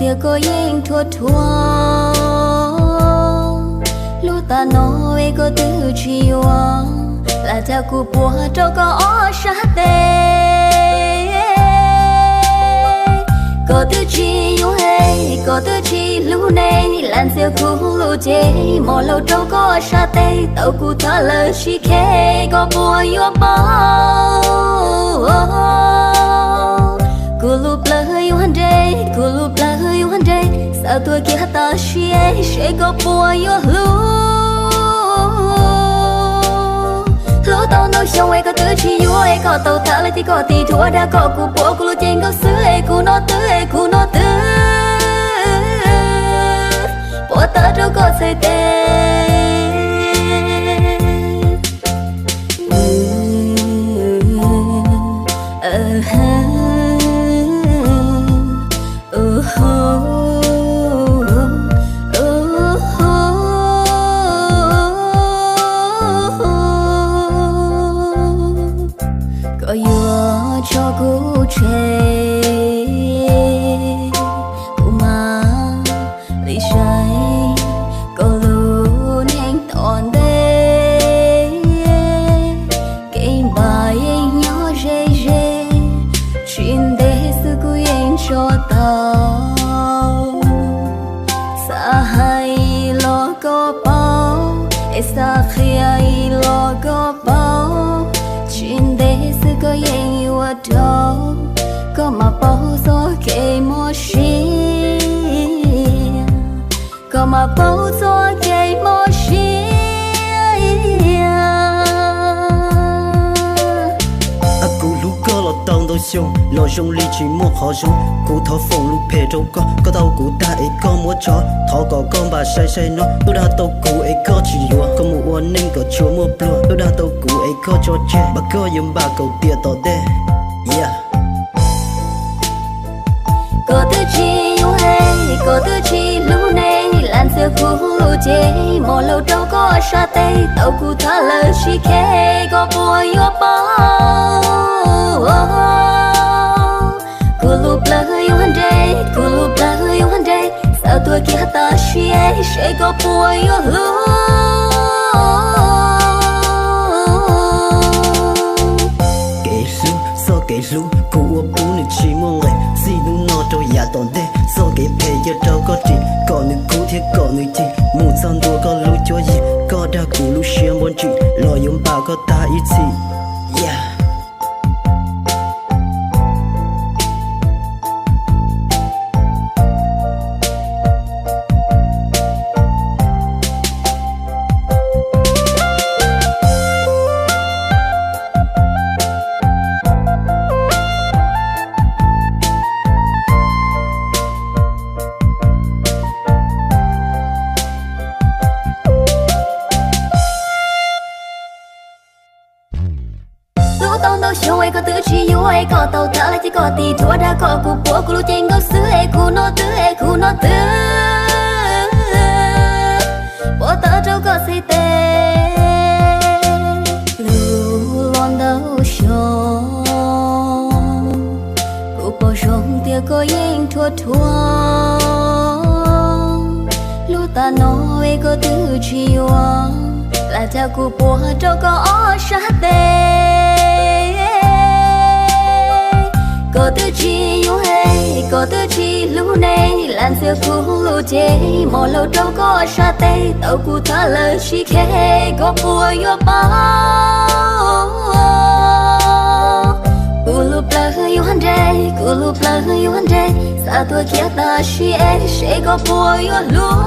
Koj yeej thuam thuam, hlub tas no es koj twb tsis yuav, lam cas kuv puas rau koj ob sab tes. Koj twb tsis yuav es koj twb tsis hlub ne, lam ntxias kuv lub cev mos laus rau koj sab tes. Tau kuv tham lawm sib khe, koj puas yuav paub? Kuv lub plawv yuav nres, kuv lub plawv yuav nres, xav tuaj kiag tas siab seb koj puas yuav hlub. Hlub tau ntau xyoo es koj twb tsis yuav, es koj tau tham lawm ces koj tig thuam dag kom kuv puas kuv lub cev nkaus xwb, es kuv no twb, es kuv no twb puas tawv rau koj txhais tes. Koj yuav tso kuv tseg, kuv mam li saib koj lub neej tom ntej. Kev npam yeej nyob ze ze, tsis ntev xwb kuv yeej tso tau. Xav hais los koj paub, es xav qhia los koj paub, tsis ntev xwb koj yeej yuav tau. Koj mam paub txoj kev mob siab, koj mam paub txoj kev mob siab. Kuv hlub koj los tau ntau xyoo, los zoo li tsis muaj qhov zoo. Kuv thov foom lus phem rau koj, koj tau kuv tag es koj muab tso. Thov kom koj npam sai sai no, twb dag tau kuv es koj tsis yuav. Koj mus ua neej kom tsuas muaj pluag, twb dag tau kuv es koj tso tseg, mas koj yuav npam kaum tiam tom ntej. Koj twb tsis yuav es koj twb tsis hlub ne, lam ntxias kuv lub cev mos laus rau koj sab tes. Tau kuv tham lawm sib khe, koj puas yuav paub? Kuv lub plawv yuav nres, kuv lub plawv yuav nres, xav tuaj kiag tas siab seb koj puas yuav hlub. Kev hlub, txoj kev hlub kuv ua pub nws tsis muaj nqis. Txij hnub no rau yav tom ntej, txoj kev phem cia rau koj ris, kom nws kub thiab kom nws cig mus txog ntua koj lub cuab yig. Koj dag kuv lub siab npuab ntsim, los yuav npam koj tag ib txhis. Hlub tau ntau xyoo es koj twb tsis yuav, es koj tau tham lawm ces koj tig thuam dag kom kuv puas kuv lub cev nkaus xwb, es kuv no twb, es kuv no twb puas tawv rau koj txhais tes. Hlub los ntau xyoo, kuv pom zoo tias koj yeej thuam thuam. Hlub tas no es koj twb tsis yuav, lam cas kuv puas rau koj ob sab tes. Koj twb tsis yuav es koj twb tsis hlub ne, lam ntxias kuv lub cev mos laus rau koj sab tes. Tau kuv tham lawm sib khe, koj puas yuav paub? Kuv lub plawv yuav nres, kuv lub plawv yuav nres, xav tuaj kiag tas siab seb koj puas yuav hlub.